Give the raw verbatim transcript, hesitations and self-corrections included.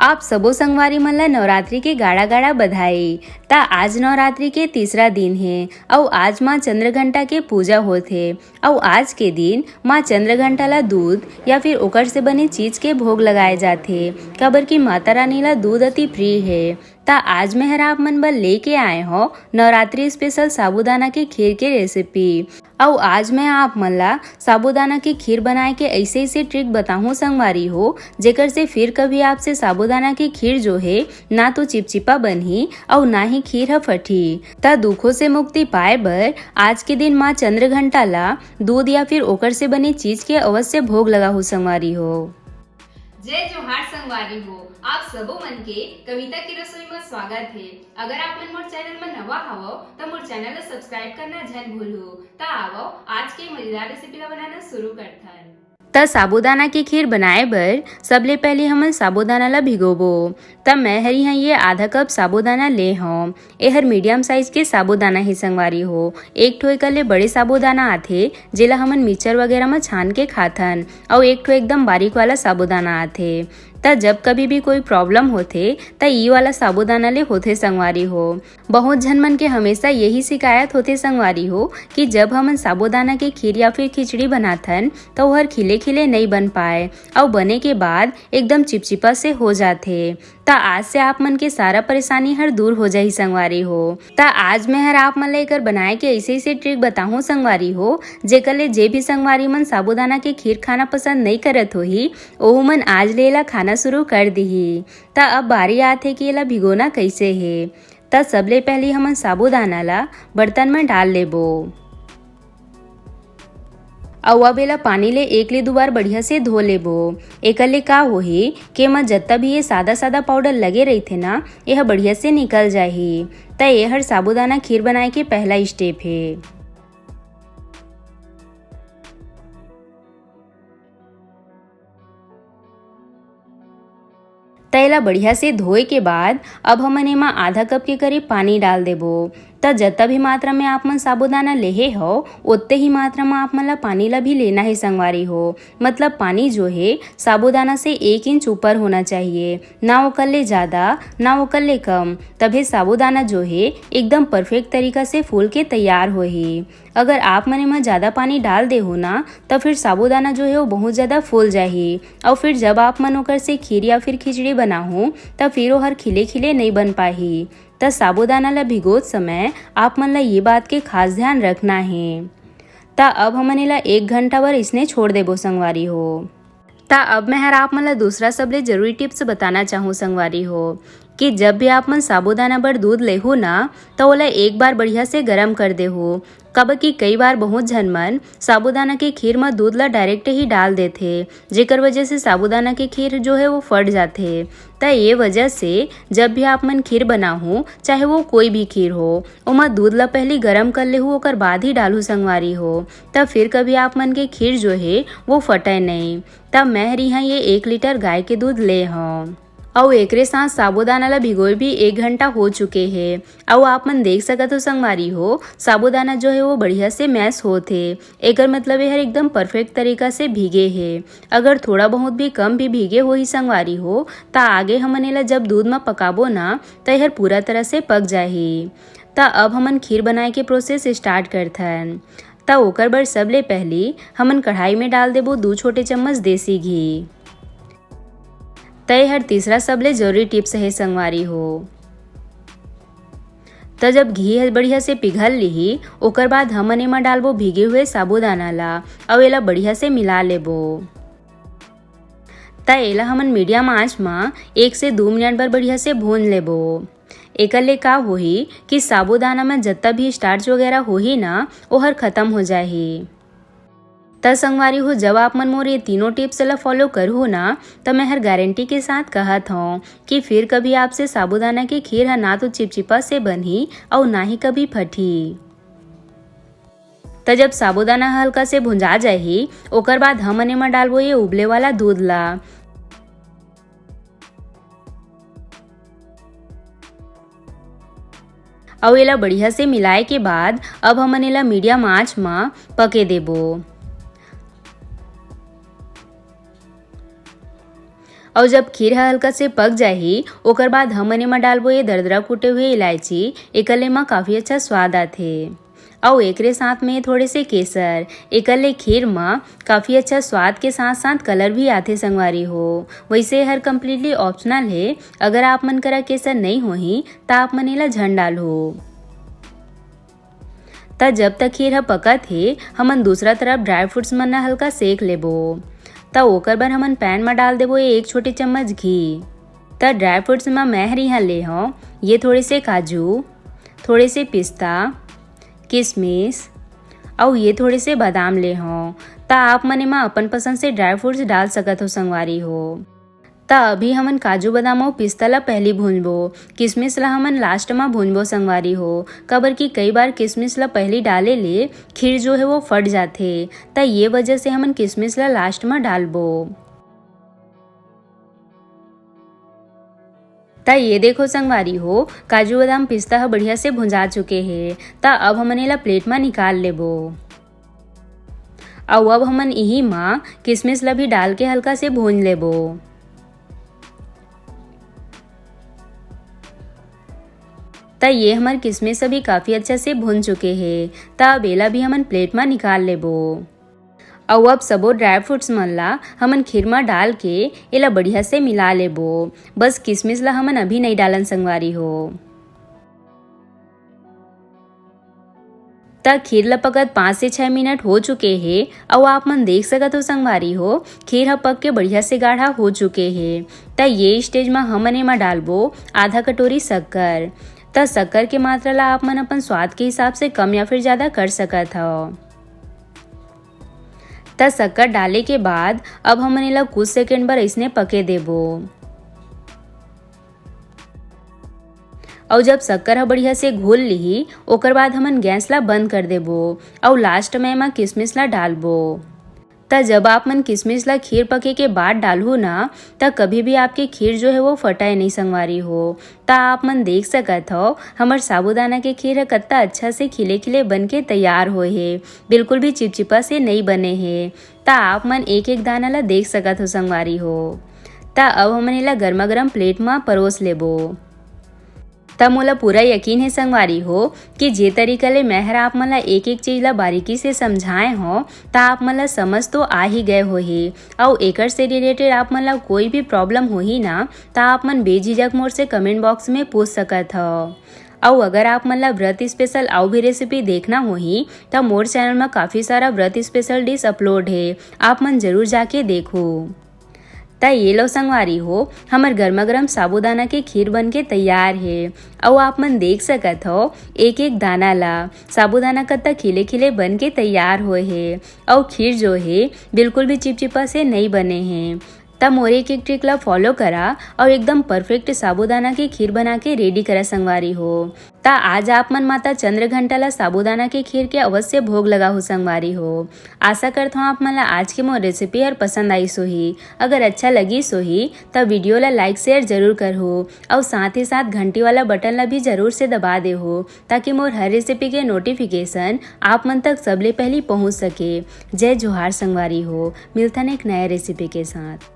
आप सबो संगवारी मन ला नवरात्रि के गाड़ा गाड़ा बधाई। त आज नवरात्रि के तीसरा दिन हे, अउ आज माँ चंद्रघंटा के पूजा होत हे। अउ आज के दिन माँ चंद्रघंटा ला दूध या फिर ओकर से बने चीज के भोग लगाए जाथे, काबर कि माता रानी ला दूध अति प्रिय हे। त आज मैं हर आप मन बर लेके आए हौं नवरात्रि स्पेशल साबूदाना के खीर के रेसिपी। अउ आज मैं आप मन ला साबूदाना के खीर बनाए के ऐसे ऐसे ट्रिक बताहूँ संगवारी हो, जेकर से फिर कभी आपसे साबूदाना के खीर जो हे ना तो चिपचिपा बनही अउ ना ही खीर ह फटही। त दुखों से मुक्ति पाए बर आज के दिन माँ चंद्रघंटा ला दूध या फिर ओकर से बने चीज के अवश्य भोग लगाहू संगवारी हो। जय जोहार संगवारी हो, आप सबो मन के कविता की रसोई में स्वागत हे। अगर आप मन मोर चैनल में नवा हवो, त मोर चैनल ला सब्सक्राइब करना झन भूलहू। त आवो, आज के मजेदार रेसिपी ला बनाना शुरू करथन। त साबूदाना के खीर बनाए बर सबले पहले हमन साबूदाना ला भिगोबो। त मैं हर इहाँ ये आधा कप साबूदाना ले हौं। एहर मीडियम साइज के साबूदाना हे संगवारी हो। एक ठो एकर ले बड़े साबूदाना आथे, जेला हमन मिक्सचर वगैरह म छान के खाथन, अउ एक ठो एकदम बारीक वाला साबूदाना आथे। त जब कभी भी कोई प्रॉब्लम होथे, त ई वाला साबूदाना ले होथे संगवारी हो। बहुत झन मन के हमेशा यही शिकायत होथे संगवारी हो कि जब हमन साबूदाना के खीर या फिर खिचड़ी बनाथन, त ओहर खिले खिले नइ बन पाए, अउ बने के बाद एकदम चिपचिपा से हो जाथे। त आज से आप मन के सारा परेशानी हर दूर हो जाही संगवारी हो। त आज मैं हर आप मन ला एकर बनाए के ऐसे ऐसे ट्रिक बताहूँ संगवारी हो, जेकर ले जे भी संगवारी मन साबूदाना के खीर खाना पसंद नइ करत होही, ओहू मन आज ले एला खाना शुरू कर दिही। त अब बारी आथे कि एला भिगोना कैसे हे। त सबले पहली हमन साबूदाना ला बर्तन में डाल लेबो। अउ अब एला पानी ले एक ले दू बार बढ़िया से धो लेबो। एकर ले का होही कि एमा जत्ता भी ये सादा सादा पाउडर लगे रहिथे ना, एह बढ़िया से निकल जाही। त एहर साबूदाना खीर बनाए के पहला स्टेप हे। त एला बढ़िया से धोए के बाद अब हमन एमा आधा कप के करीब पानी डाल देबो। त जतका भी मात्रा में आप मन साबूदाना लेहे हव, ओतने ही मात्रा में आप मन ला पानी ला भी लेना हे संगवारी हो। मतलब पानी जो हे साबूदाना से एक इंच ऊपर होना चाहिए, ना ओकर ले ज्यादा ना ओकर ले कम, तभे साबूदाना जो हे एकदम परफेक्ट तरीका से फूल के तैयार होही। अगर आप मन एमा ज्यादा पानी डाल देहू ना, त फिर साबूदाना जो हे वो बहुत ज्यादा फूल जाही, अउ फिर जब आप मन ओकर से खीर या फिर खिचड़ी बनाहू, त फिर ओहर खिले खिले नइ बन पाही। त साबूदाना ला भिगोत समय आप मन ला ये बात के खास ध्यान रखना हे। त अब हमन एला एक घंटा बर इसने छोड़ देबो संगवारी हो। त अब मैं हर आप मन ला दूसरा सबले जरूरी टिप्स बताना चाहूँ संगवारी हो, कि जब भी आप मन साबूदाना बर दूध लेहू ना, त ओला एक बार बढ़िया से गरम कर देहू। काबर कि कई बार बहुत झन मन साबूदाना के खीर म दूध ला डायरेक्ट ही डाल देथे, जेकर वजह से साबूदाना के खीर जो हे वो फट जाथे। त ये वजह से जब भी आप मन खीर बनाहू, चाहे वो कोई भी खीर हो, ओमा दूध ला पहली गरम कर लेहू, ओकर बाद ही डालहू संगवारी हो। त फिर कभी आप मन के खीर जो हे वो फटे नहीं। त मैं हर इहाँ ये एक लीटर गाय के दूध ले हव। अउ एकरे साथ साबूदाना ला भिगोए भी एक घंटा हो चुके हे। अउ आप मन देख सकत हो संगवारी हो, साबूदाना जो हे वो बढ़िया से मैश होत हे। एकर मतलब एहर एकदम परफेक्ट तरीका से भीगे हे। अगर थोड़ा बहुत भी कम भी भीगे होही संगवारी हो, त आगे हमन एला जब दूध म पकाबो ना, त एहर पूरा तरह से पक जाही। त अब हमन खीर बनाए के प्रोसेस स्टार्ट करथन। त ओकर बर सबले पहली हमन कढ़ाई में डाल देबो दू छोटे चम्मच देसी घी। त एहर तीसरा सबले जरूरी टिप्स हे संगवारी हो। त जब घी ह बढ़िया से पिघल लिही, ओकर बाद हमन एमा डालबो भीगे हुए साबूदाना ला, अउ एला बढ़िया से मिला लेबो। त एला हमन मीडियम आंच म एक से दू मिनट बर बढ़िया से भून लेबो। एकर ले का होही कि साबूदाना म जत्ता भी स्टार्च वगैरह होही ना, ओहर खत्म हो जाही। त संगवारी हो, जब आप मन मोर ये तीनों टिप्स ला फॉलो करहू ना, त मैं हर गारंटी के साथ कहत हौं कि फिर कभी आपसे साबूदाना के खीर ह ना तो चिपचिपा से बनही अउ ना ही कभी फटही। त जब साबूदाना ह हल्का से भुंजा जाही, ओकर बाद हमन एमा डालबो ये उबले वाला दूध ला। अउ एला बढ़िया से मिलाए के बाद अब हमन एला मीडियम आंच म पके देबो। अउ जब खीर ह हल्का से पक जाही, ओकर बाद हमन एमा डालबो ये दरदरा कूटे हुए इलायची। एकर ले एमा काफी अच्छा स्वाद आथे। अउ एकरे साथ में थोड़े से केसर, एकर ले खीर म काफी अच्छा स्वाद के साथ साथ कलर भी आथे संगवारी हो। वैसे हर completely optional हे, अगर आप मन करा केसर नई होही त आप मन एला झन डालहू। त जब तक खीर ह पकत हे, हमन दूसरा तरफ ड्राई फ्रूट्स मन ला हल्का सेक लेबो। त ओकर बर हमन पैन म डाल देबो ये एक छोटी चम्मच घी। त ड्राई फ्रूट्स म मैं हर इहाँ ले हौं ये थोड़े से काजू, थोड़े से पिस्ता, किशमिश, अउ ये थोड़े से बादाम ले हौं। त आप मन एमा अपन पसंद से ड्राई फ्रूट्स डाल सकत हो संगवारी हो। त अभी हमन काजू, बादाम अउ पिस्ता ला पहली भूंजबो, किशमिश ला हमन लास्ट मा भूंजबो संगवारी हो, काबर कि कई बार किशमिश ला पहली डाले ले खीर जो हे वो फट जाथे। त ये वजह से हमन किशमिश ला लास्ट मा डालबो। त ये देखो संगवारी हो, काजू, बादाम, पिस्ता ह बढ़िया से भुंजा चुके हे। त अब हमन एला प्लेट मा निकाल लेबो। अउ अब हमन इही मा किशमिश ला भी डाल के हल्का से भूंज लेबो। त ये हमर किशमिश अभी काफी अच्छा से भुन चुके हे। त अब एला भी हमन प्लेट मा निकाल लेबो। अउ अब सबो ड्राई फ्रूट्स मन ला हमन खीर मा डाल के एला बढ़िया से मिला लेबो। बस किशमिश ला हमन अभी नई डालन संगवारी हो। त खीर ल पकत पाँच से छह मिनट हो चुके हे, अउ आप मन देख सकत हो संगवारी हो, खीर ह पक के बढ़िया से गाढ़ा हो चुके हे। त ये स्टेज म हमन एमा डालबो आधा कटोरी शक्कर। त शक्कर के मात्रा ला आप मन अपन स्वाद के हिसाब से कम या फिर ज्यादा कर सकत हव। त शक्कर डाले के बाद अब हमन एला कुछ सेकंड बर अइसने पके देबो। अउ जब शक्कर ह बढ़िया से घुल लिही, ओकर बाद हमन गैस ला बंद कर देबो अउ लास्ट में एमा किशमिश ला डालबो। त जब आप मन किशमिश ला खीर पके के बाद डालहू ना, त कभी भी आपके खीर जो है वो फटाए नहीं संगवारी हो। त आप मन देख सकत हव, हमर साबूदाना के खीर ह कत्ता अच्छा से खिले खिले बन के तैयार होए हे, बिल्कुल भी चिपचिपा से नहीं बने हे। त आप मन एक एक दाना ला देख सकत हो संगवारी हो। त अब हमन एला गर्मा गर्म प्लेट म परोस लेबो। त मोला पूरा यकीन हे संगवारी हो कि जे तरीका ले मैं हर आप मन ला एक एक चीज ला बारीकी से समझाए हों, त आप मन ला समझ तो आ ही गए होही। अउ एकर से रिलेटेड आप मन ला कोई भी प्रॉब्लम होही ना, त आप मन बेझिझक मोर से कमेंट बॉक्स में पूछ सकत हव। अउ अगर आप मन ला व्रत स्पेशल अउ भी रेसिपी देखना होही, त मोर चैनल म काफी सारा व्रत स्पेशल डिश अपलोड हे, आप मन जरूर जाके देखहू। त ये लो संगवारी हो, हमर गर्मा गर्म साबूदाना के खीर बन के तैयार हे। अउ आप मन देख सकत हव, एक एक दाना ला साबूदाना कत्ता खिले खिले बन के तैयार होए हे। अउ खीर जो हे, बिल्कुल भी चिपचिपा से नहीं बने हे। त मोर एक एक ट्रिक ला फॉलो करा अउ एकदम परफेक्ट साबूदाना के खीर बना के रेडी करा संगवारी हो। त आज आप मन माता चंद्रघंटा ला साबूदाना के खीर के अवश्य भोग लगाहू संगवारी हो। आशा करत हौं आप मन ला आज के मोर रेसिपी हर पसंद आइस होही। अगर अच्छा लगिस होही, त वीडियो ला लाइक शेयर जरूर करहू अउ साथ ही साथ घंटी वाला बटन ला भी जरूर से दबा देहू, ताकि मोर हर रेसिपी के नोटिफिकेशन आप मन तक सबले पहली पहुंच सके। जय जोहार संगवारी हो, मिलथन एक नया रेसिपी के साथ।